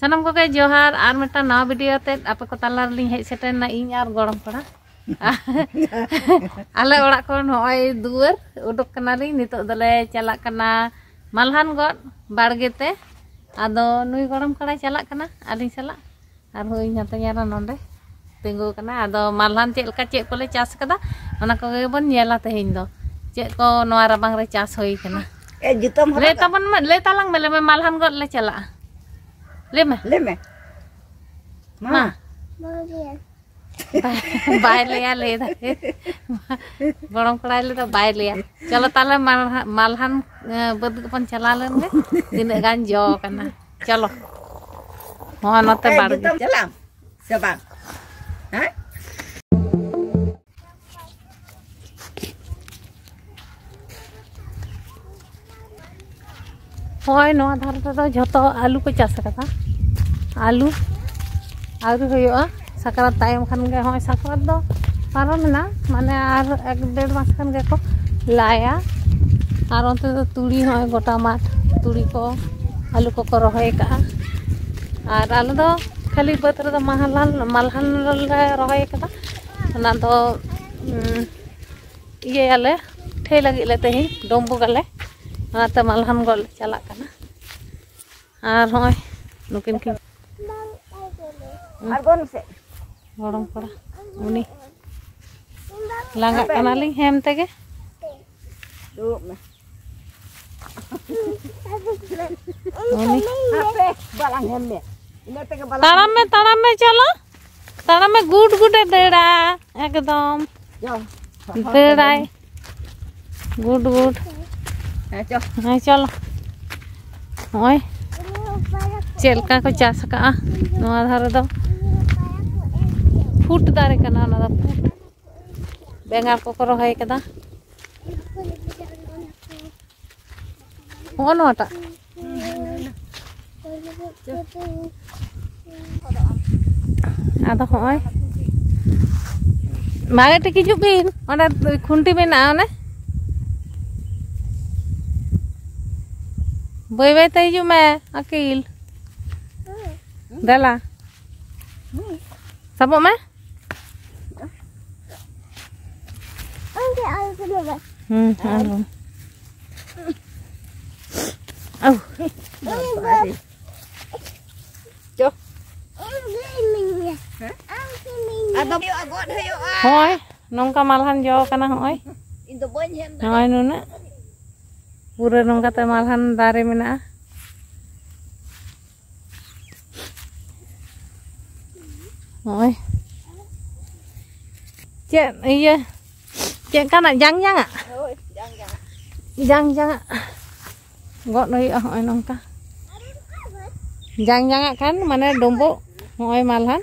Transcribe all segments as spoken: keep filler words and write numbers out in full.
ᱥᱟᱱᱟᱢ ᱠᱚᱜᱮ ᱡᱚᱦᱟᱨ᱾ ᱟᱨ ᱢᱤᱫᱴᱟᱝ ᱱᱟᱣᱟ ᱵᱷᱤᱰᱤᱭᱳ ᱟᱛᱮᱫ ᱟᱯᱮ ᱠᱚ ᱛᱟᱞᱟ ᱨᱮᱞᱤᱧ ᱦᱮᱡ ᱥᱮᱴᱮᱨ ᱮᱱᱟ, ᱤᱧ ᱟᱨ ᱜᱚᱲᱚᱢ ᱠᱚᱲᱟ᱾ ᱟᱞᱮ ᱚᱲᱟᱜ ᱠᱷᱚᱱ ᱱᱚᱜᱼᱚᱭ ᱫᱩᱣᱟᱹᱨ ᱩᱰᱩᱠ ᱠᱟᱱᱟᱞᱤᱧ᱾ ᱱᱤᱛᱚᱜ ᱫᱚᱞᱮ ᱪᱟᱞᱟᱜ ᱠᱟᱱᱟ ᱢᱟᱞᱦᱟᱱ ᱜᱚᱫ ᱵᱟᱲᱜᱮ ᱛᱮ᱾ ᱟᱫᱚ ᱱᱩᱭ ᱜᱚᱲᱚᱢ ᱠᱚᱲᱟᱭ ᱪᱟᱞᱟᱜ ᱠᱟᱱᱟ ᱟᱹᱞᱤᱧ ᱥᱟᱞᱟᱜ, ᱟᱨ ᱦᱳᱭ ᱤᱧ ᱦᱚᱸᱛᱚ ᱧᱮᱞᱟ ᱱᱚᱰᱮ ᱛᱤᱸᱜᱩ ᱠᱟᱱᱟ᱾ ᱟᱫᱚ ᱢᱟᱞᱦᱟᱱ ᱪᱮᱫ ᱞᱮᱠᱟ ᱪᱮᱫ ᱠᱚᱞᱮ ᱪᱟᱥ ᱠᱟᱫᱟ, ᱚᱱᱟ ᱠᱚᱜᱮ ᱵᱚᱱ ᱧᱮᱞᱟ ᱛᱮᱦᱮᱧ ᱫᱚ, ᱪᱮᱫ ᱠᱚ ᱱᱚᱣᱟ ᱨᱟᱵᱟᱝ ᱨᱮ ᱪᱟᱥ ᱦᱩᱭ ᱠᱟᱱᱟ᱾ ᱮ, ᱡᱩᱛᱟᱹᱢ ᱞᱟᱹᱭ ᱦᱚᱨᱚᱜᱟ? ᱛᱟᱵᱚᱱ ᱢᱮ, ᱞᱟᱹᱭ ᱛᱟᱞᱟᱝ ᱢᱮ, ᱞᱟᱹᱭ ᱢᱮ, ᱢᱟᱞᱦᱟᱱ ᱜᱚᱫ ᱞᱮ ᱪᱟᱞᱟᱜᱼᱟ᱾ ᱞᱟᱹᱭ ᱢᱮ᱾ ᱞᱟᱹᱭ ᱢᱮ᱾ ᱢᱟ᱾ ᱢᱟ᱾ ᱵᱟᱭ, ᱵᱟᱭ ᱞᱟᱹᱭᱟ, ᱞᱟᱹᱭ ᱫᱟᱭ᱾ ᱜᱚᱲᱚᱢ ᱠᱚᱲᱟᱭ ᱞᱟᱹᱭ ᱫᱟ ᱵᱟᱭ ᱞᱟᱹᱭᱟ᱾ ᱪᱚᱞᱚ ᱛᱟᱦᱞᱮ ᱢᱟᱞᱦᱟᱱ, ᱢᱟᱞᱦᱟᱱ, ᱮ, ᱵᱟᱹᱫᱽ ᱜᱮᱵᱚᱱ ᱪᱟᱞᱟᱣ ᱞᱮᱱ ᱜᱮ, ᱛᱤᱱᱟᱹᱜ ᱜᱟᱱ ᱡᱚ ᱠᱟᱱᱟ᱾ ᱪᱚᱞᱚ᱾ ᱦᱚᱸ, ᱱᱚᱛᱮ ᱮ, ᱵᱟᱲᱜᱮ᱾ ᱡᱩᱛᱟᱹᱢ ᱪᱟᱞᱟᱜ ᱟᱢ ᱥᱮ ᱵᱟᱝ? ᱦᱮᱸ? ᱦᱳᱭ, ᱱᱚᱣᱟ ᱫᱷᱟᱨᱮ ᱨᱮᱫᱚ ᱡᱷᱚᱛᱚ ᱟᱹᱞᱩ ᱠᱚ ᱪᱟᱥ ᱟᱠᱟᱫᱟ᱾ ᱟᱹᱞᱩ ᱟᱹᱣᱨᱤ ᱦᱩᱭᱩᱜᱼᱟ, ᱥᱟᱠᱨᱟᱛ ᱛᱟᱭᱚᱢ ᱠᱷᱟᱱ ᱜᱮ᱾ ᱦᱚᱸᱜᱼᱚᱭ ᱥᱟᱠᱨᱟᱛ ᱫᱚ ᱯᱟᱨᱚᱢᱮᱱᱟ, ᱢᱟᱱᱮ ᱟᱨ ᱮᱠ ᱰᱮᱲ ᱢᱟᱥ ᱠᱷᱟᱱ ᱜᱮᱠᱚ ᱞᱟᱭᱟ᱾ ᱟᱨ ᱚᱱᱛᱮ ᱫᱚ ᱛᱩᱲᱤ, ᱦᱚᱸᱜᱼᱚᱭ ᱜᱚᱴᱟ ᱢᱟᱴᱷ ᱛᱩᱲᱤ ᱠᱚ, ᱟᱹᱞᱩ ᱠᱚᱠᱚ ᱨᱚᱦᱚᱭ ᱟᱠᱟᱜᱼᱟ᱾ ᱟᱨ ᱟᱞᱮ ᱫᱚ ᱠᱷᱟᱹᱞᱤ ᱵᱟᱹᱫᱽ ᱨᱮᱫᱚ ᱢᱟᱞᱦᱟᱱ, ᱢᱟᱞᱦᱟᱱ ᱞᱮ ᱨᱚᱦᱚᱭ ᱟᱠᱟᱫᱟ᱾ ᱚᱱᱟ ᱫᱚ, ᱩᱸ, ᱤᱭᱟᱹᱭᱟᱞᱮ, ᱴᱷᱮᱭ ᱞᱟᱹᱜᱤᱫ ᱞᱮ ᱛᱮᱦᱮᱧ ᱰᱩᱸᱵᱩᱜᱟᱞᱮ, ᱚᱱᱟᱛᱮ ᱢᱟᱞᱦᱟᱱ ᱜᱚᱫ ᱞᱮ ᱪᱟᱞᱟᱜ ᱠᱟᱱᱟ᱾ ᱟᱨ ᱦᱚᱸᱜᱼᱚᱭ ᱱᱩᱠᱤᱱ ᱠᱤᱱ ᱟᱬᱜᱚᱱ ᱢᱮᱥᱮ᱾ ᱜᱚᱲᱚᱢ ᱠᱚᱲᱟ ᱩᱱᱤ ᱞᱟᱸᱜᱟᱜ ᱦᱟᱯᱮ᱾ ᱠᱟᱱᱟᱞᱤᱧ ᱦᱮᱢ ᱛᱮᱜᱮ᱾ ᱫᱩᱲᱩᱵ ᱢᱮ᱾ ᱩᱱᱤ ᱦᱟᱯᱮ, ᱵᱟᱞᱟᱝ ᱦᱮᱢ ᱢᱮ᱾ ᱤᱱᱟᱹ ᱛᱮᱜᱮ ᱵᱟᱞᱟᱝ ᱛᱟᱲᱟᱢ ᱢᱮ, ᱛᱟᱲᱟᱢ ᱢᱮ, ᱪᱚᱞᱚ᱾ ᱛᱟᱲᱟᱢ ᱢᱮ, ᱜᱩᱰ ᱜᱩᱰ ᱮ ᱫᱟᱹᱲᱟ᱾ ᱮᱠᱫᱚᱢ᱾ ᱡᱚᱢ᱾ ᱫᱟᱹᱲᱟᱭ᱾ Good good. ᱦᱮᱸ, ᱪᱚ᱾ ᱦᱮᱸ, ᱪᱚᱞᱚ᱾ ᱱᱚᱜᱼᱚᱭ ᱪᱮᱫ ᱞᱮᱠᱟ ᱠᱚ ᱪᱟᱥ ᱟᱠᱟᱜᱼᱟ ᱱᱚᱣᱟ ᱫᱷᱟᱨᱮ ᱫᱚ᱾ ᱯᱷᱩᱴ ᱫᱟᱨᱮ ᱠᱟᱱᱟ ᱚᱱᱟ ᱫᱚ, ᱯᱷᱩᱴ᱾ ᱵᱮᱸᱜᱟᱲ ᱠᱚᱠᱚ ᱨᱚᱦᱚᱭ ᱠᱟᱫᱟ᱾ ᱦᱚᱸᱜᱼᱚ ᱱᱚᱣᱟᱴᱟᱜ᱾ ᱟᱫᱚ ᱦᱚᱸᱜᱼᱚᱭ ᱢᱟᱨᱮ ᱴᱷᱤᱠ ᱦᱤᱡᱩᱜ ᱵᱤᱱ, ᱚᱸᱰᱮ ᱠᱷᱩᱱᱴᱤ ᱢᱮᱱᱟᱜᱼᱟ, ᱚᱱᱮ ᱵᱟᱹᱭ ᱵᱟᱹᱭ ᱛᱮ ᱦᱤᱡᱩᱜ ᱢᱮ ᱟᱹᱠᱤᱞ᱾ ᱫᱮᱞᱟ, ᱥᱟᱵᱚᱜ ᱢᱮ᱾ ᱚᱸᱰᱮ ᱟᱞᱚ ᱛᱮ ᱵᱟᱵᱟ᱾ ᱦᱩᱸ, ᱟᱞᱚ᱾ ᱟᱣ᱾ ᱪᱚ᱾ ᱟᱢ ᱜᱮ ᱤᱢᱟᱹᱧ ᱢᱮ᱾ ᱦᱮᱸ? ᱟᱢ ᱜᱮ ᱤᱢᱟᱹᱧ ᱢᱮ᱾ ᱟᱫᱚ ᱦᱩᱭᱩᱜᱼᱟ, ᱜᱚᱫ ᱦᱩᱭᱩᱜᱼᱟ᱾ ᱦᱳᱭ, ᱱᱚᱝᱠᱟ ᱢᱟᱞᱦᱟᱱ ᱡᱚ ᱠᱟᱱᱟ, ᱦᱚᱸᱜᱼᱚᱭ᱾ ᱤᱧ ᱫᱚ ᱵᱟᱹᱧ ᱦᱮᱡ ᱫᱟᱲᱮᱭᱟᱜᱼᱟ᱾ ᱱᱚᱜᱼᱚᱭ ᱱᱩᱱᱟᱹᱜ᱾ ᱯᱩᱨᱟᱹ ᱱᱚᱝᱠᱟᱛᱮ ᱢᱟᱞᱦᱟᱱ ᱫᱟᱨᱮ ᱢᱮᱱᱟᱜᱼᱟ᱾ ᱱᱚᱜᱼᱚᱭ᱾ ᱪᱮᱫ ᱤᱭᱟᱹ, ᱪᱮᱫ ᱠᱟᱱᱟ? ᱡᱟᱝ ᱡᱟᱝᱟᱜ? ᱦᱳᱭ, ᱡᱟᱝ ᱡᱟᱝᱟᱜ᱾ ᱡᱟᱝ ᱡᱟᱝᱟᱜ᱾ ᱜᱚᱫ ᱦᱩᱭᱩᱜᱼᱟ ᱦᱚᱸᱜᱼᱚᱭ ᱱᱚᱝᱠᱟ᱾ ᱡᱟᱝ ᱡᱟᱝᱟᱜ ᱠᱷᱟᱱ ᱢᱟᱱᱮ ᱰᱩᱸᱵᱩᱜ, ᱦᱚᱸᱜᱼᱚᱭ ᱢᱟᱞᱦᱟᱱ᱾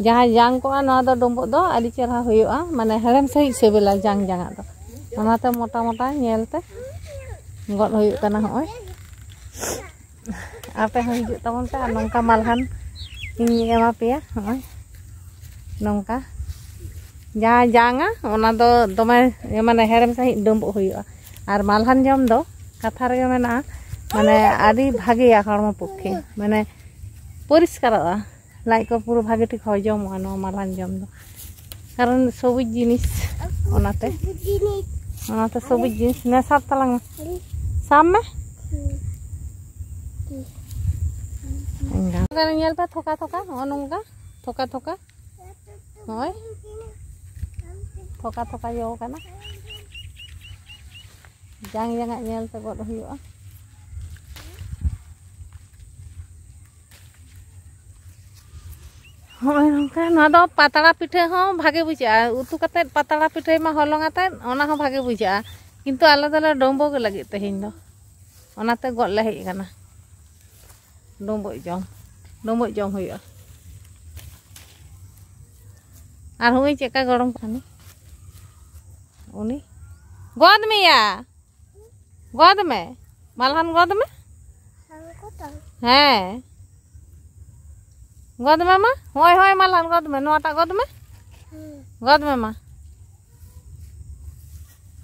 ᱡᱟᱦᱟᱸ ᱡᱟᱝ ᱠᱚᱜᱼᱟ ᱱᱚᱣᱟ ᱫᱚ ᱰᱩᱸᱵᱩᱜ ᱫᱚ ᱟᱹᱰᱤ ᱪᱮᱦᱨᱟ ᱦᱩᱭᱩᱜᱼᱟ, ᱢᱟᱱᱮ ᱦᱮᱲᱮᱢ ᱥᱟᱺᱦᱤᱡ ᱥᱤᱵᱤᱞᱟ ᱡᱟᱝ ᱡᱟᱝᱟᱜ ᱫᱚ᱾ ᱚᱱᱟᱛᱮ ᱢᱚᱴᱟ ᱢᱚᱴᱟ ᱧᱮᱞ ᱛᱮ ᱜᱚᱫ ᱦᱩᱭᱩᱜ ᱠᱟᱱᱟ ᱦᱚᱸᱜᱼᱚᱭ᱾ ᱟᱯᱮ ᱦᱚᱸ ᱦᱤᱡᱩᱜ ᱛᱟᱵᱚᱱ ᱯᱮ ᱟᱨ ᱱᱚᱝᱠᱟ ᱢᱟᱞᱦᱟᱱ ᱤᱧ ᱮᱢᱟ ᱯᱮᱭᱟ᱾ ᱦᱚᱸᱜᱼᱚᱭ ᱱᱚᱝᱠᱟ ᱡᱟᱦᱟᱸ ᱡᱟᱝᱟ ᱚᱱᱟ ᱫᱚ ᱫᱚᱢᱮ ᱢᱟᱱᱮ ᱦᱮᱲᱮᱢ ᱥᱟᱺᱦᱤᱡ ᱰᱩᱸᱵᱩᱜ ᱦᱩᱭᱩᱜᱼᱟ᱾ ᱟᱨ ᱢᱟᱞᱦᱟᱱ ᱡᱚᱢ ᱫᱚ ᱠᱟᱛᱷᱟ ᱨᱮᱜᱮ ᱢᱮᱱᱟᱜᱼᱟ, ᱢᱟᱱᱮ ᱟᱹᱰᱤ ᱵᱷᱟᱜᱮᱭᱟ ᱦᱚᱲᱢᱚ ᱯᱚᱠᱠᱷᱮ, ᱢᱟᱱᱮ ᱯᱚᱨᱤᱥᱠᱟᱨᱚᱜᱼᱟ, ᱞᱟᱡ ᱠᱚ ᱯᱩᱨᱟᱹ ᱵᱷᱟᱜᱮ ᱴᱷᱤᱠ ᱦᱚᱡᱚᱢᱚᱜᱼᱟ ᱱᱚᱣᱟ ᱢᱟᱞᱦᱟᱱ ᱡᱚᱢ ᱫᱚ, ᱠᱟᱨᱚᱱ ᱥᱚᱵᱩᱡ ᱡᱤᱱᱤᱥ᱾ ᱚᱱᱟᱛᱮ ᱚᱱᱟᱛᱮ ᱥᱚᱵᱩᱡ ᱡᱤᱱᱤᱥ ᱱᱮ ᱥᱟᱵ ᱛᱟᱞᱟᱝ ᱢᱮ, ᱥᱟᱵ ᱢᱮ᱾ ᱮᱸᱜᱟ᱾ ᱧᱮᱞ ᱯᱮ, ᱛᱷᱚᱠᱟ ᱛᱷᱚᱠᱟ, ᱱᱚᱜᱼᱚ ᱱᱚᱝᱠᱟ ᱛᱷᱚᱠᱟ ᱛᱷᱚᱠᱟ᱾ ᱱᱚᱜᱼᱚᱭ ᱛᱷᱚᱠᱟ ᱛᱷᱚᱠᱟ ᱡᱚ ᱠᱟᱱᱟ᱾ ᱡᱟᱝ ᱡᱟᱝᱟᱜ ᱧᱮᱞ ᱛᱮ ᱜᱚᱫ ᱦᱩᱭᱩᱜᱼᱟ᱾ ᱦᱚᱸᱜᱼᱚᱭ ᱱᱚᱝᱠᱟ, ᱱᱚᱣᱟ ᱫᱚ ᱯᱟᱛᱲᱟ ᱯᱤᱴᱷᱟᱹ ᱦᱚᱸ ᱵᱷᱟᱜᱮ ᱵᱩᱡᱷᱟᱹᱜᱼᱟ᱾ ᱩᱛᱩ ᱠᱟᱛᱮᱫ ᱯᱟᱛᱲᱟ ᱯᱤᱴᱷᱟᱹᱭ ᱢᱟ ᱦᱚᱞᱚᱝ ᱟᱛᱮᱫ, ᱚᱱᱟ ᱦᱚᱸ ᱵᱷᱟᱜᱮ ᱵᱩᱡᱷᱟᱹᱜᱼᱟ᱾ ᱠᱤᱱᱛᱩ ᱟᱞᱮ ᱫᱚᱞᱮ ᱰᱳᱢᱵᱳᱜ ᱞᱟᱹᱜᱤᱫ ᱛᱮᱦᱮᱧ ᱫᱚ, ᱚᱱᱟᱛᱮ ᱜᱚᱫ ᱞᱮ ᱦᱮᱡ ᱟᱠᱟᱱᱟ᱾ ᱰᱳᱢᱵᱳᱜ ᱡᱚᱢ, ᱰᱳᱢᱵᱳᱜ ᱡᱚᱢ ᱦᱩᱭᱩᱜᱼᱟ᱾ ᱟᱨ ᱦᱚᱸᱜᱼᱚᱭ ᱪᱮᱫᱠᱟ ᱜᱚᱨᱚᱢ ᱠᱟᱱᱟ ᱩᱱᱤ᱾ ᱜᱚᱫ ᱢᱮᱭᱟ, ᱜᱚᱫ ᱢᱮ, ᱢᱟᱞᱦᱟᱱ ᱜᱚᱫ ᱢᱮ᱾ ᱦᱮᱸ, ᱜᱚᱫ ᱢᱮ ᱢᱟ᱾ ᱦᱳᱭ, ᱦᱳᱭ, ᱢᱟᱞᱦᱟᱱ ᱜᱚᱫ ᱢᱮ, ᱱᱚᱣᱟᱴᱟᱜ ᱜᱚᱫ ᱢᱮ᱾ ᱜᱚᱫ ᱢᱮ ᱢᱟ,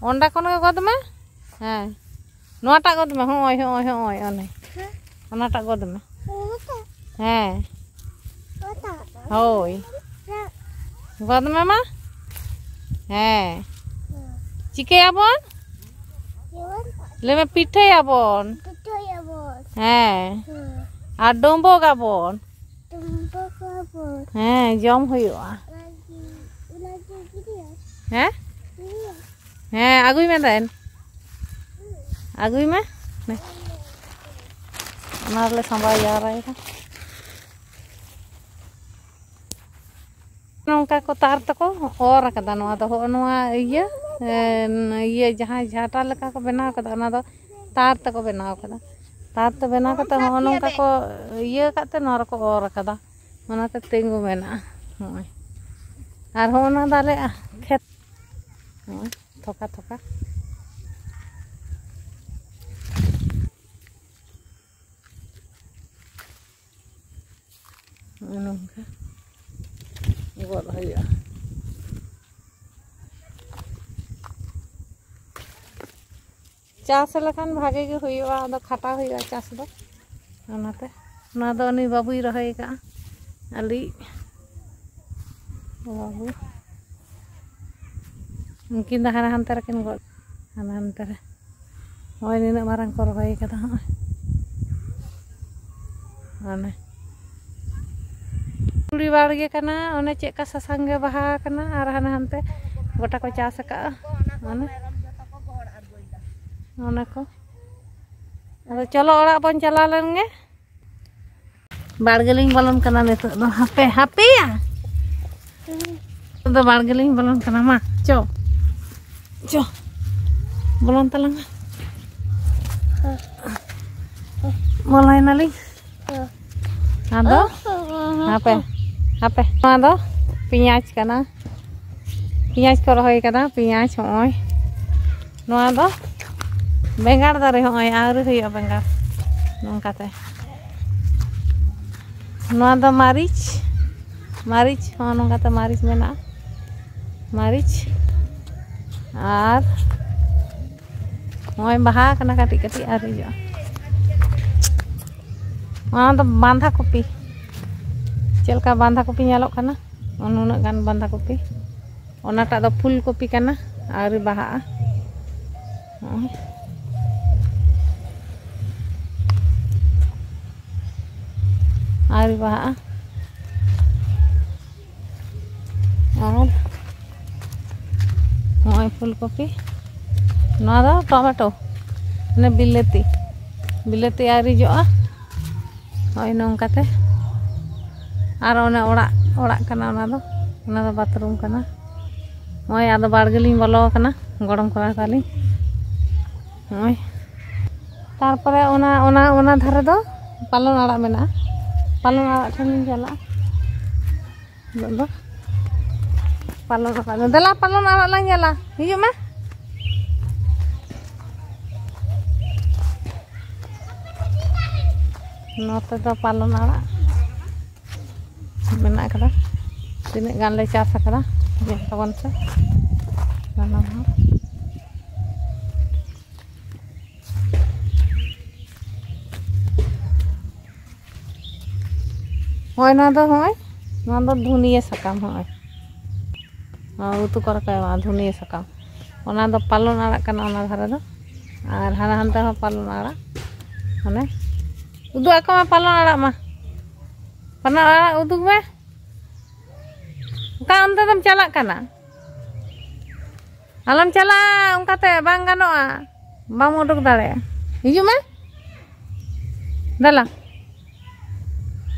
ᱚᱸᱰᱮ ᱠᱷᱚᱱ ᱜᱮ ᱜᱚᱫ ᱢᱮ᱾ ᱦᱮᱸ, ᱱᱚᱣᱟᱴᱟᱜ ᱜᱚᱫ ᱢᱮ᱾ ᱦᱚᱸᱜᱼᱚᱭ, ᱦᱚᱸᱜᱼᱚᱭ, ᱦᱚᱸᱜᱼᱚᱭ, ᱚᱱᱮ ᱚᱱᱟᱴᱟᱜ ᱜᱚᱫ ᱢᱮ᱾ ᱦᱮᱸ᱾ ᱦᱳᱭ᱾ ᱜᱚᱫ ᱢᱮ ᱢᱟ᱾ ᱦᱮᱸ᱾ ᱪᱤᱠᱟᱹᱭᱟᱵᱚᱱ? ᱞᱟᱹᱭ ᱢᱮ, ᱯᱤᱴᱷᱟᱹᱭᱟᱵᱚᱱ᱾ ᱯᱤᱴᱷᱟᱹᱭᱟᱵᱚᱱ᱾ ᱦᱮᱸ᱾ ᱦᱮᱸ᱾ ᱟᱨ ᱰᱳᱢᱵᱚᱜᱟᱵᱚᱱ᱾ ᱰᱳᱢᱵᱚᱜᱟᱵᱚᱱ᱾ ᱦᱮᱸ, ᱡᱚᱢ ᱦᱩᱭᱩᱜᱼᱟ᱾ ᱚᱱᱟᱜᱮ, ᱚᱱᱟᱜᱮ ᱜᱤᱰᱤᱭᱟ᱾ ᱦᱮᱸ? ᱜᱤᱰᱤᱭᱟ᱾ ᱦᱮᱸ, ᱟᱹᱜᱩᱭ ᱢᱮ ᱫᱮᱱ᱾ ᱟᱹᱜᱩᱭ ᱢᱮ᱾ ᱱᱮ᱾ ᱚᱱᱟ ᱨᱮᱞᱮ ᱥᱟᱸᱵᱟᱣ ᱡᱟᱣᱨᱟᱭᱮᱫᱟ᱾ ᱱᱚᱝᱠᱟ ᱠᱚ ᱛᱟᱨ ᱛᱮᱠᱚ ᱚᱨ ᱟᱠᱟᱫᱟ᱾ ᱱᱚᱣᱟ ᱫᱚ ᱦᱚᱸᱜᱼᱚ ᱱᱚᱣᱟ ᱤᱭᱟᱹ, ᱮ, ᱤᱭᱟᱹ ᱡᱟᱦᱟᱸ ᱡᱷᱟᱴᱟ ᱞᱮᱠᱟ ᱠᱚ ᱵᱮᱱᱟᱣ ᱟᱠᱟᱫᱟ, ᱚᱱᱟ ᱫᱚ ᱛᱟᱨ ᱛᱮᱠᱚ ᱵᱮᱱᱟᱣ ᱟᱠᱟᱫᱟ᱾ ᱛᱟᱨ ᱛᱮ ᱵᱮᱱᱟᱣ ᱠᱟᱛᱮ ᱦᱚᱸᱜᱼᱚ ᱱᱚᱝᱠᱟ ᱠᱚ ᱤᱭᱟᱹ ᱟᱠᱟᱫ ᱛᱮ ᱱᱚᱣᱟ ᱨᱮᱠᱚ ᱚᱨ ᱟᱠᱟᱫᱟ, ᱚᱱᱟᱛᱮ ᱛᱤᱸᱜᱩ ᱢᱮᱱᱟᱜᱼᱟ᱾ ᱦᱚᱸᱜᱼᱚᱭ᱾ ᱟᱨ ᱦᱚᱸᱜᱼᱚ ᱱᱚᱣᱟ ᱫᱚ ᱟᱞᱮᱭᱟᱜ ᱠᱷᱮᱛ᱾ ᱦᱚᱸᱜᱼᱚᱭ ᱛᱷᱚᱠᱟ ᱛᱷᱚᱠᱟ᱾ ᱱᱚᱜᱼᱚ ᱱᱚᱝᱠᱟ ᱜᱚᱫ ᱦᱩᱭᱩᱜᱼᱟ᱾ ᱪᱟᱥ ᱞᱮᱠᱷᱟᱱ ᱵᱷᱟᱜᱮ ᱜᱮ ᱦᱩᱭᱩᱜᱼᱟ, ᱟᱫᱚ ᱠᱷᱟᱴᱟᱣ ᱦᱩᱭᱩᱜᱼᱟ ᱪᱟᱥ ᱫᱚ᱾ ᱚᱱᱟᱛᱮ ᱱᱚᱣᱟ ᱫᱚ ᱩᱱᱤ ᱵᱟᱹᱵᱩᱭ ᱨᱚᱦᱚᱭ ᱟᱠᱟᱫᱼᱟ, ᱟᱞᱮᱭᱤᱡ ᱵᱟᱹᱵᱩ᱾ ᱩᱱᱠᱤᱱ ᱫᱚ ᱦᱟᱱᱟ ᱦᱟᱱᱛᱮ ᱨᱮᱠᱤᱱ ᱜᱚᱫ, ᱦᱟᱱᱟ ᱦᱟᱱᱛᱮ ᱨᱮ᱾ ᱱᱚᱜᱼᱚᱭ ᱱᱤᱱᱟᱹᱜ ᱢᱟᱨᱟᱝ ᱠᱚ ᱨᱚᱦᱚᱭ ᱠᱟᱫᱟ, ᱦᱚᱸᱜᱼᱚᱭ᱾ ᱚᱱᱮ ᱠᱩᱲᱤ ᱵᱟᱲᱜᱮ ᱠᱟᱱᱟ, ᱚᱱᱮ ᱪᱮᱫ ᱠᱟ ᱥᱟᱥᱟᱝ ᱜᱮ ᱵᱟᱦᱟ ᱠᱟᱱᱟ, ᱟᱨ ᱦᱟᱱᱟ ᱦᱟᱱᱛᱮ ᱜᱚᱴᱟ ᱠᱚ ᱪᱟᱥ ᱟᱠᱟᱜᱼᱟ᱾ ᱚᱱᱮ, ᱚᱱᱟ ᱠᱚ᱾ ᱟᱫᱚ ᱪᱚᱞᱚ, ᱚᱲᱟᱜ ᱵᱚᱱ ᱪᱟᱞᱟᱣ ᱞᱮᱱ ᱜᱮ᱾ ᱵᱟᱲᱜᱮ ᱞᱤᱧ ᱵᱚᱞᱚᱱ ᱠᱟᱱᱟ ᱱᱤᱛᱚᱜ ᱫᱚ᱾ ᱦᱟᱯᱮ, ᱦᱟᱯᱮᱭᱟ᱾ ᱱᱤᱛᱚᱜ ᱫᱚ ᱵᱟᱲᱜᱮ ᱞᱤᱧ ᱵᱚᱞᱚᱱ ᱠᱟᱱᱟ᱾ ᱢᱟ, ᱪᱚ᱾ ᱪᱚ᱾ ᱵᱚᱞᱚᱱ ᱛᱟᱞᱟᱝ ᱢᱮ᱾ ᱵᱚᱞᱚᱭᱮᱱᱟᱞᱤᱧ᱾ ᱟᱫᱚ ᱦᱟᱯᱮ, ᱦᱟᱯᱮ᱾ ᱱᱚᱣᱟ ᱫᱚ ᱯᱮᱸᱭᱟᱡᱽ ᱠᱟᱱᱟ᱾ ᱯᱮᱸᱭᱟᱡᱽ ᱠᱚ ᱨᱚᱦᱚᱭ ᱠᱟᱫᱟ, ᱯᱮᱸᱭᱟᱡᱽ ᱦᱚᱸᱜᱼᱚᱭ᱾ ᱱᱚᱣᱟ ᱫᱚ ᱵᱮᱸᱜᱟᱲ ᱫᱟᱨᱮ, ᱦᱚᱸᱜᱼᱚᱭ ᱟᱹᱣᱨᱤ ᱦᱩᱭᱩᱜᱼᱟ ᱵᱮᱸᱜᱟᱲ᱾ ᱱᱚᱝᱠᱟᱛᱮ᱾ ᱱᱚᱣᱟ ᱫᱚ ᱢᱟᱹᱨᱤᱪ, ᱢᱟᱹᱨᱤᱪ, ᱦᱚᱸ ᱱᱚᱝᱠᱟᱛᱮ ᱢᱟᱹᱨᱤᱪ ᱢᱮᱱᱟᱜᱼᱟ᱾ ᱢᱟᱹᱨᱤᱪ ᱟᱨ ᱱᱚᱜᱼᱚᱭ ᱵᱟᱦᱟ ᱠᱟᱱᱟ ᱠᱟᱹᱴᱤᱡ ᱠᱟᱹᱴᱤᱡ, ᱟᱹᱣᱨᱤ ᱦᱩᱭᱩᱜᱼᱟ᱾ ᱚᱱᱟ ᱫᱚ ᱵᱟᱸᱫᱷᱟ ᱠᱚᱯᱤ᱾ ᱪᱮᱫ ᱞᱮᱠᱟ ᱵᱟᱸᱫᱷᱟ ᱠᱚᱯᱤ ᱧᱮᱞᱚᱜ ᱠᱟᱱᱟ, ᱩᱱᱟᱹᱜ ᱜᱟᱱ ᱵᱟᱸᱫᱷᱟ ᱠᱚᱯᱤ᱾ ᱚᱱᱟᱴᱟᱜ ᱫᱚ ᱯᱷᱩᱞ ᱠᱚᱯᱤ ᱠᱟᱱᱟ, ᱟᱹᱣᱨᱤ ᱵᱟᱦᱟᱜᱼᱟ᱾ ᱱᱚᱜᱼᱚᱭ᱾ ᱟᱹᱣᱨᱤ ᱵᱟᱦᱟᱜᱼᱟ᱾ ᱟᱨ ᱱᱚᱜᱼᱚᱭ ᱯᱷᱩᱞ ᱠᱚᱯᱤ, ᱱᱚᱣᱟ ᱫᱚ ᱴᱚᱢᱮᱴᱳ, ᱢᱟᱱᱮ ᱵᱤᱞᱟᱹᱛᱤ, ᱵᱤᱞᱟᱹᱛᱤ ᱟᱹᱣᱨᱤ ᱡᱚᱜᱼᱟ᱾ ᱱᱚᱜᱼᱚᱭ ᱱᱚᱝᱠᱟᱛᱮ᱾ ᱟᱨ ᱚᱱᱮ ᱚᱲᱟᱜ, ᱚᱲᱟᱜ ᱠᱟᱱᱟ ᱚᱱᱟ ᱫᱚ, ᱚᱱᱟ ᱫᱚ ᱵᱟᱛᱷᱨᱩᱢ ᱠᱟᱱᱟ᱾ ᱱᱚᱜᱼᱚᱭ ᱟᱫᱚ ᱵᱟᱲᱜᱮ ᱞᱤᱧ ᱵᱚᱞᱚ ᱟᱠᱟᱱᱟ, ᱜᱚᱲᱚᱢ ᱠᱚᱲᱟ ᱛᱟᱹᱞᱤᱧ᱾ ᱱᱚᱜᱼᱚᱭ᱾ ᱛᱟᱨᱯᱚᱨᱮ ᱚᱱᱟ, ᱚᱱᱟ, ᱚᱱᱟ ᱫᱷᱟᱨᱮ ᱫᱚ ᱯᱟᱞᱚᱱ ᱟᱲᱟᱜ ᱢᱮᱱᱟᱜᱼᱟ᱾ ᱯᱟᱞᱚᱱ ᱟᱲᱟᱜ ᱴᱷᱮᱱ ᱞᱤᱧ ᱪᱟᱞᱟᱜᱼᱟ᱾ ᱱᱤᱛᱚᱜ ᱫᱚ ᱯᱟᱞᱚᱱ ᱟᱲᱟᱜ ᱫᱚ, ᱫᱮᱞᱟ ᱯᱟᱞᱚᱱ ᱟᱲᱟᱜ ᱞᱟᱝ ᱧᱮᱞᱟ, ᱦᱤᱡᱩᱜ ᱢᱮ᱾ ᱱᱚᱛᱮ ᱫᱚ ᱯᱟᱞᱚᱱ ᱟᱲᱟᱜ ᱢᱮᱱᱟᱜ ᱟᱠᱟᱫᱟ᱾ ᱛᱤᱱᱟᱹᱜ ᱜᱟᱱ ᱞᱮ ᱪᱟᱥ ᱟᱠᱟᱫᱟ, ᱧᱮᱞ ᱛᱟᱵᱚᱱ ᱯᱮ ᱥᱟᱱᱟᱢ ᱦᱚᱲ᱾ ᱦᱚᱸᱜᱼᱚᱭ ᱱᱚᱣᱟ ᱫᱚ, ᱦᱚᱸᱜᱼᱚᱭ ᱱᱚᱣᱟ ᱫᱚ ᱫᱷᱩᱱᱤᱭᱟᱹ ᱥᱟᱠᱟᱢ, ᱦᱚᱸᱜᱼᱚᱭ ᱱᱚᱣᱟ ᱩᱛᱩ ᱠᱚᱨᱮ ᱠᱚ ᱮᱢᱟᱜᱼᱟ, ᱫᱷᱩᱱᱤᱭᱟᱹ ᱥᱟᱠᱟᱢ᱾ ᱚᱱᱟ ᱫᱚ ᱯᱟᱞᱚᱱ ᱟᱲᱟᱜ ᱠᱟᱱᱟ, ᱚᱱᱟ ᱫᱷᱟᱨᱮ ᱫᱚ᱾ ᱟᱨ ᱦᱟᱱᱟ ᱦᱟᱱᱛᱮ ᱦᱚᱸ ᱯᱟᱞᱚᱱ ᱟᱲᱟᱜ, ᱢᱟᱱᱮ ᱩᱫᱩᱜ ᱟᱠᱚ ᱢᱮ ᱯᱟᱞᱚᱱ ᱟᱲᱟᱜ ᱢᱟ, ᱯᱟᱞᱚᱱ ᱟᱲᱟᱜ ᱩᱫᱩᱜ ᱢᱮ᱾ ᱚᱠᱟ ᱚᱱᱛᱮ ᱫᱚᱢ ᱪᱟᱞᱟᱜ ᱠᱟᱱᱟ? ᱟᱞᱚᱢ ᱪᱟᱞᱟᱜᱼᱟ, ᱚᱱᱠᱟᱛᱮ ᱵᱟᱝ ᱜᱟᱱᱚᱜᱼᱟ, ᱵᱟᱢ ᱩᱰᱩᱠ ᱫᱟᱲᱮᱭᱟᱜᱼᱟ᱾ ᱦᱤᱡᱩᱜ ᱢᱮ, ᱫᱮᱞᱟ,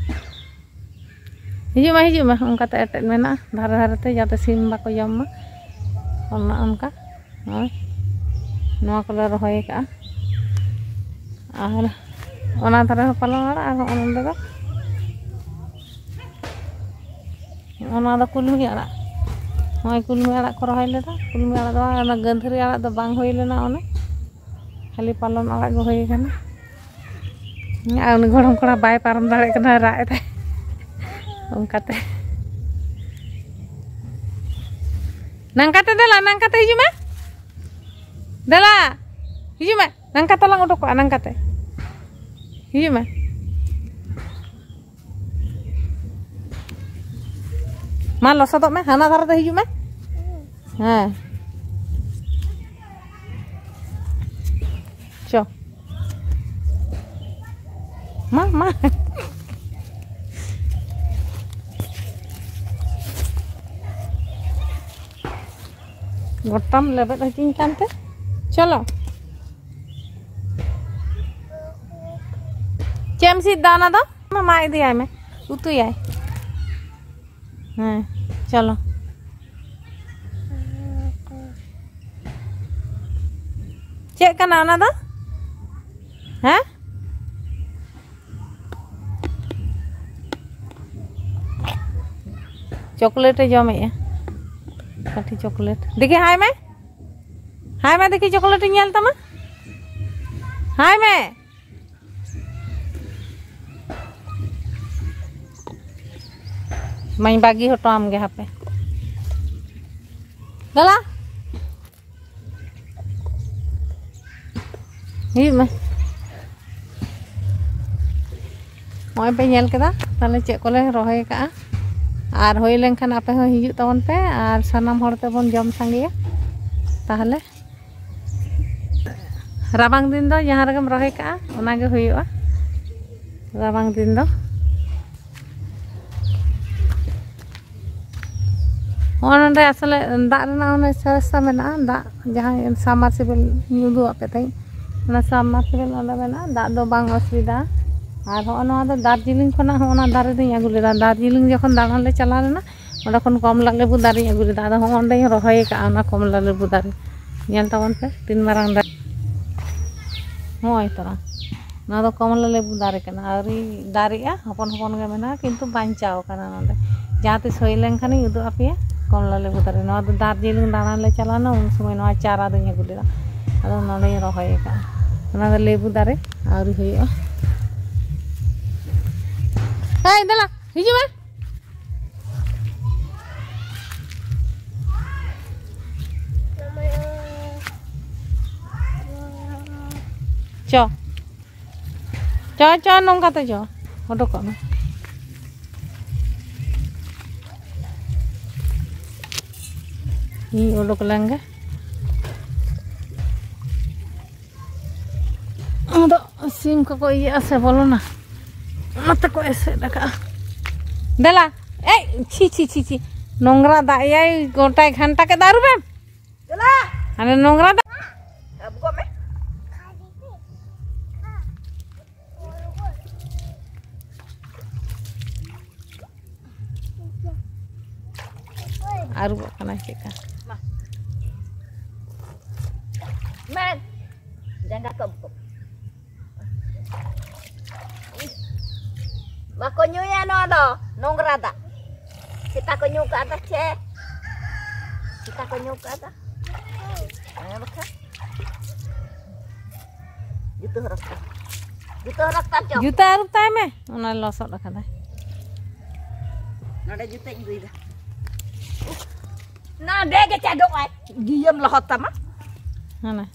ᱦᱤᱡᱩᱜ ᱢᱮ, ᱦᱤᱡᱩᱜ ᱢᱮ᱾ ᱚᱱᱠᱟᱛᱮ ᱮᱴᱮᱫ ᱢᱮᱱᱟᱜᱼᱟ ᱫᱷᱟᱨᱮ ᱫᱷᱟᱨᱮ ᱛᱮ, ᱡᱟᱛᱮ ᱥᱤᱢ ᱵᱟᱠᱚ ᱡᱚᱢ ᱢᱟ, ᱚᱱᱟ ᱚᱱᱠᱟ᱾ ᱱᱚᱜᱼᱚᱭ ᱱᱚᱣᱟ ᱠᱚᱞᱮ ᱨᱚᱦᱚᱭ ᱟᱠᱟᱫᱼᱟ᱾ ᱟᱨ ᱚᱱᱟ ᱫᱷᱟᱨᱮ ᱦᱚᱸ ᱯᱟᱞᱚᱱ ᱟᱲᱟᱜ, ᱟᱨ ᱦᱚᱸᱜᱼᱚ ᱱᱚᱸᱰᱮ ᱫᱚ, ᱚᱱᱟ ᱫᱚ ᱠᱩᱞᱢᱤ ᱟᱲᱟᱜ᱾ ᱱᱚᱜᱼᱚᱭ ᱠᱩᱞᱢᱤ ᱟᱲᱟᱜ ᱠᱚ ᱨᱚᱦᱚᱭ ᱞᱮᱫᱟ᱾ ᱠᱩᱞᱢᱤ ᱟᱲᱟᱜ ᱫᱚ ᱵᱟᱝ, ᱚᱱᱟ ᱜᱟᱹᱫᱷᱟᱹᱨᱤ ᱟᱲᱟᱜ ᱫᱚ ᱵᱟᱝ ᱦᱩᱭ ᱞᱮᱱᱟ, ᱚᱱᱮ ᱠᱷᱟᱹᱞᱤ ᱯᱟᱞᱚᱱ ᱟᱲᱟᱜ ᱜᱮ ᱦᱩᱭ ᱠᱟᱱᱟ᱾ ᱟᱨ ᱩᱱᱤ ᱜᱚᱲᱚᱢ ᱠᱚᱲᱟ ᱵᱟᱭ ᱯᱟᱨᱚᱢ ᱫᱟᱲᱮᱭᱟᱜ ᱠᱟᱱᱟ, ᱨᱟᱜ ᱮᱫᱟᱭ ᱚᱱᱠᱟᱛᱮ᱾ ᱱᱟᱝᱠᱟᱛᱮ ᱫᱮᱞᱟ, ᱱᱟᱝᱠᱟᱛᱮ ᱦᱤᱡᱩᱜ ᱢᱮ᱾ ᱫᱮᱞᱟ, ᱦᱤᱡᱩᱜ ᱢᱮ᱾ ᱱᱟᱝᱠᱟᱛᱮ ᱞᱟᱝ ᱩᱰᱩᱠᱚᱜᱼᱟ, ᱱᱟᱝᱠᱟᱛᱮ᱾ ᱦᱤᱡᱩᱜ ᱢᱮ᱾ ᱟᱨ ᱞᱚᱥᱚᱫᱚᱜ ᱢᱮ, ᱦᱟᱱᱟ ᱫᱷᱟᱨᱮ ᱫᱚ ᱦᱤᱡᱩᱜ ᱢᱮ᱾ ᱦᱮᱸ, ᱪᱚ᱾ ᱢᱟ, ᱢᱟ᱾ ᱜᱚᱴᱟᱢ ᱞᱮᱵᱮᱫ ᱦᱚᱪᱚᱧ ᱠᱟᱱᱛᱮ᱾ ᱪᱚᱞᱚ᱾ ᱪᱮᱫ ᱮᱢ ᱥᱤᱫ ᱫᱟ ᱚᱱᱟ ᱫᱚ? ᱢᱟ, ᱢᱟ ᱤᱫᱤᱭᱟᱭ ᱢᱮ, ᱩᱛᱩᱭᱟᱭ᱾ ᱦᱮᱸ, ᱪᱚᱞᱚ᱾ ᱪᱮᱫ ᱠᱟᱱᱟ ᱚᱱᱟ ᱫᱚ? ᱦᱮᱸ? ᱪᱚᱠᱞᱮᱴ ᱮ ᱡᱚᱢᱮᱜᱼᱟ, ᱠᱟᱹᱴᱤᱡ ᱪᱚᱠᱞᱮᱴ᱾ ᱫᱮᱠᱷᱤ, ᱦᱟᱭ ᱢᱮ, ᱦᱟᱭ ᱢᱮ, ᱫᱮᱠᱷᱤ, ᱪᱚᱠᱞᱮᱴ ᱤᱧ ᱧᱮᱞ ᱛᱟᱢᱟ᱾ ᱦᱟᱭ ᱢᱮ᱾ ᱢᱟᱧ ᱵᱟᱹᱜᱤ ᱦᱚᱴᱚ ᱟᱢ ᱜᱮ ᱦᱟᱯᱮ᱾ ᱫᱟᱫᱟ, ᱦᱤᱡᱩᱜ ᱢᱮ᱾ ᱱᱚᱜᱼᱚᱭ ᱯᱮ ᱧᱮᱞ ᱠᱮᱫᱟ, ᱛᱟᱦᱞᱮ ᱪᱮᱫ ᱠᱚᱞᱮ ᱨᱚᱦᱚᱭ ᱟᱠᱟᱫᱼᱟ᱾ ᱟᱨ ᱦᱩᱭ ᱞᱮᱱᱠᱷᱟᱱ ᱟᱯᱮ ᱦᱚᱸ ᱦᱤᱡᱩᱜ ᱛᱟᱵᱚᱱ ᱯᱮ, ᱟᱨ ᱥᱟᱱᱟᱢ ᱦᱚᱲ ᱛᱮᱵᱚᱱ ᱡᱚᱢ ᱥᱟᱸᱜᱮᱭᱟ᱾ ᱛᱟᱦᱞᱮ ᱨᱟᱵᱟᱝ ᱫᱤᱱ ᱫᱚ ᱡᱟᱦᱟᱸ ᱨᱮᱜᱮᱢ ᱨᱚᱦᱚᱭ ᱠᱟᱜᱼᱟ, ᱚᱱᱟᱜᱮ ᱦᱩᱭᱩᱜᱼᱟ ᱨᱟᱵᱟᱝ ᱫᱤᱱ ᱫᱚ᱾ ᱦᱚᱸᱜᱼᱚ ᱱᱚᱰᱮ ᱟᱥᱚᱞᱮ ᱫᱟᱜ ᱨᱮᱱᱟᱜ ᱚᱱᱮ ᱥᱚᱨᱚᱥᱛᱟ ᱢᱮᱱᱟᱜᱼᱟ, ᱫᱟᱜ ᱡᱟᱦᱟᱸ ᱥᱟᱵᱢᱟᱨᱥᱤᱵᱮᱞ ᱩᱫᱩᱜ ᱟᱯᱮ ᱛᱟᱦᱮᱸᱫ, ᱚᱱᱟ ᱥᱟᱵᱢᱟᱨᱥᱤᱵᱮᱞ ᱚᱸᱰᱮ ᱢᱮᱱᱟᱜᱼᱟ, ᱫᱟᱜ ᱫᱚ ᱵᱟᱝ ᱚᱥᱩᱵᱤᱫᱷᱟ᱾ ᱟᱨ ᱦᱚᱸᱜᱼᱚ ᱱᱚᱣᱟ ᱫᱚ ᱫᱟᱨᱡᱤᱞᱤᱝ ᱠᱷᱚᱱᱟᱜ ᱦᱚᱸᱜᱼᱚ ᱱᱟ ᱫᱟᱨᱮ ᱫᱚᱧ ᱟᱹᱜᱩ ᱞᱮᱫᱟ, ᱫᱟᱨᱡᱤᱞᱤᱝ ᱡᱚᱠᱷᱚᱱ ᱫᱟᱬᱟᱱ ᱞᱮ ᱪᱟᱞᱟᱣ ᱞᱮᱱᱟ, ᱚᱸᱰᱮ ᱠᱷᱚᱱ ᱠᱚᱢᱞᱟ ᱞᱮᱵᱩ ᱫᱟᱨᱮᱧ ᱟᱹᱜᱩ ᱞᱮᱫᱟ᱾ ᱟᱫᱚ ᱦᱚᱸᱜᱼᱚ ᱱᱚᱸᱰᱮᱧ ᱨᱚᱦᱚᱭ ᱟᱠᱟᱫᱼᱟ ᱚᱱᱟ ᱠᱚᱢᱞᱟ ᱞᱮᱵᱩ ᱫᱟᱨᱮ᱾ ᱧᱮᱞ ᱛᱟᱵᱚᱱ ᱯᱮ ᱛᱤᱱ ᱢᱟᱨᱟᱝ ᱫᱟᱨᱮ᱾ ᱦᱚᱸᱜᱼᱚᱭ ᱛᱚᱨᱟ, ᱱᱚᱣᱟ ᱫᱚ ᱠᱚᱢᱞᱟ ᱞᱮᱵᱩ ᱫᱟᱨᱮ ᱠᱟᱱᱟ, ᱟᱹᱣᱨᱤ ᱫᱟᱨᱮᱜᱼᱟ, ᱦᱚᱯᱚᱱ ᱦᱚᱯᱚᱱ ᱜᱮ ᱢᱮᱱᱟᱜᱼᱟ, ᱠᱤᱱᱛᱩ ᱵᱟᱧᱪᱟᱣ ᱠᱟᱱᱟ ᱱᱚᱸᱰᱮ᱾ ᱡᱟᱦᱟᱸ ᱛᱤᱥ ᱦᱩᱭ ᱞᱮᱱᱠᱷᱟᱱᱤᱧ ᱩᱫᱩᱜ ᱟᱯᱮᱭᱟ ᱠᱚᱢᱞᱟ ᱞᱮᱵᱩ ᱫᱟᱨᱮ᱾ ᱱᱚᱣᱟ ᱫᱚ ᱫᱟᱨᱡᱤᱞᱤᱝ ᱫᱟᱬᱟᱱ ᱞᱮ ᱪᱟᱞᱟᱣ ᱞᱮᱱᱟ, ᱩᱱ ᱥᱚᱢᱚᱭ ᱱᱚᱣᱟ ᱪᱟᱨᱟ ᱫᱚᱧ ᱟᱹᱜᱩ ᱞᱮᱫᱟ, ᱟᱫᱚ ᱱᱚᱸᱰᱮᱧ ᱨᱚᱦᱚᱭ ᱟᱠᱟᱫᱼᱟ᱾ ᱚᱱᱟ ᱫᱚ ᱞᱮᱵᱩ ᱫᱟᱨᱮ ᱟᱹᱣᱨᱤ ᱦᱩᱭᱩᱜᱼᱟ᱾ ᱮᱭ ᱫᱮᱞᱟ, ᱦᱤᱡᱩᱜ ᱢᱮ᱾ ᱪᱚ, ᱪᱚ, ᱪᱚ, ᱱᱚᱝᱠᱟ ᱛᱮ ᱪᱚ, ᱩᱰᱩᱠᱚᱜ ᱢᱮ᱾ ᱤᱧ ᱩᱰᱩᱠ ᱞᱮᱱ ᱜᱮ᱾ ᱟᱫᱚ ᱥᱤᱢ ᱠᱚᱠᱚ ᱤᱭᱟᱹᱜᱼᱟ ᱥᱮ ᱵᱚᱞᱚᱱᱟ, ᱚᱱᱟᱛᱮ ᱠᱚ ᱮᱥᱮᱫ ᱟᱠᱟᱜᱼᱟ᱾ ᱫᱮᱞᱟ, ᱮᱭ, ᱪᱷᱤ, ᱪᱷᱤ, ᱪᱷᱤ, ᱪᱷᱤ᱾ ᱱᱚᱝᱨᱟ ᱫᱟᱜ ᱮᱭᱟᱭ, ᱜᱚᱴᱟᱭ ᱜᱷᱟᱱᱴᱟ ᱠᱮᱫᱟ, ᱟᱹᱨᱩᱵᱮᱢ᱾ ᱫᱮᱞᱟ᱾ ᱦᱟᱱᱮ ᱱᱚᱝᱨᱟ ᱫᱟᱜ᱾ ᱟᱹᱵᱩᱜᱚᱜ ᱢᱮ᱾ ᱟᱹᱨᱩᱵᱚᱜ ᱠᱟᱱᱟᱭ ᱪᱮᱫᱠᱟ᱾ ᱢᱟ᱾ ᱢᱟ᱾ ᱡᱟᱸᱜᱟ ᱠᱚ ᱟᱹᱵᱩᱜ᱾ ᱵᱟᱠᱚ ᱧᱩᱭᱟ ᱱᱚᱣᱟ ᱫᱚ, ᱱᱚᱝᱨᱟ ᱫᱟᱜ᱾ ᱥᱮᱛᱟ ᱠᱚ ᱧᱩ ᱠᱟᱜᱼᱟ ᱪᱮ? ᱥᱮᱛᱟ ᱠᱚ ᱧᱩ ᱠᱟᱜᱼᱟ? ᱦᱮᱸ ᱵᱟᱠᱷᱟᱱ᱾ ᱡᱩᱛᱟᱹ ᱦᱚᱨᱚᱜ ᱛᱟᱢ᱾ ᱡᱩᱛᱟᱹ ᱦᱚᱨᱚᱜ ᱛᱟᱢ ᱪᱚ᱾ ᱡᱩᱛᱟᱹ ᱟᱹᱨᱩᱵ ᱛᱟᱭ ᱢᱮ, ᱚᱱᱟ ᱞᱚᱥᱚᱫ ᱟᱠᱟᱫᱟᱭ᱾ ᱱᱚᱰᱮ ᱡᱩᱛᱟᱹᱧ ᱟᱹᱜᱩᱭᱮᱫᱟ᱾ ᱱᱚᱰᱮ ᱜᱮ ᱪᱟᱰᱚᱜ ᱟᱭ, ᱡᱤᱭᱟᱹᱢ ᱞᱚᱦᱚᱫ ᱛᱟᱢᱟ᱾ ᱦᱟᱱᱟ᱾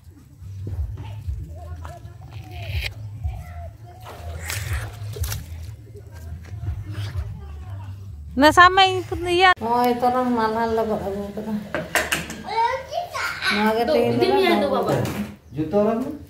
ᱱᱟ ᱥᱟᱵ ᱢᱮ, ᱤᱧ ᱯᱩᱛ-, ᱤᱭᱟᱹ᱾ ᱱᱚᱜᱼᱚᱭ ᱛᱚᱨᱚᱝ ᱢᱟᱞᱦᱟᱱ ᱞᱟᱹᱜᱤᱫ ᱟᱹᱜᱩ ᱠᱟᱫᱟ᱾ ᱱᱚᱣᱟ ᱜᱮ ᱛᱮᱦᱮᱧ ᱫᱚ ᱵᱟᱵᱟ᱾ ᱡᱩᱛᱟᱹ ᱦᱚᱨᱚᱜ ᱢᱮ᱾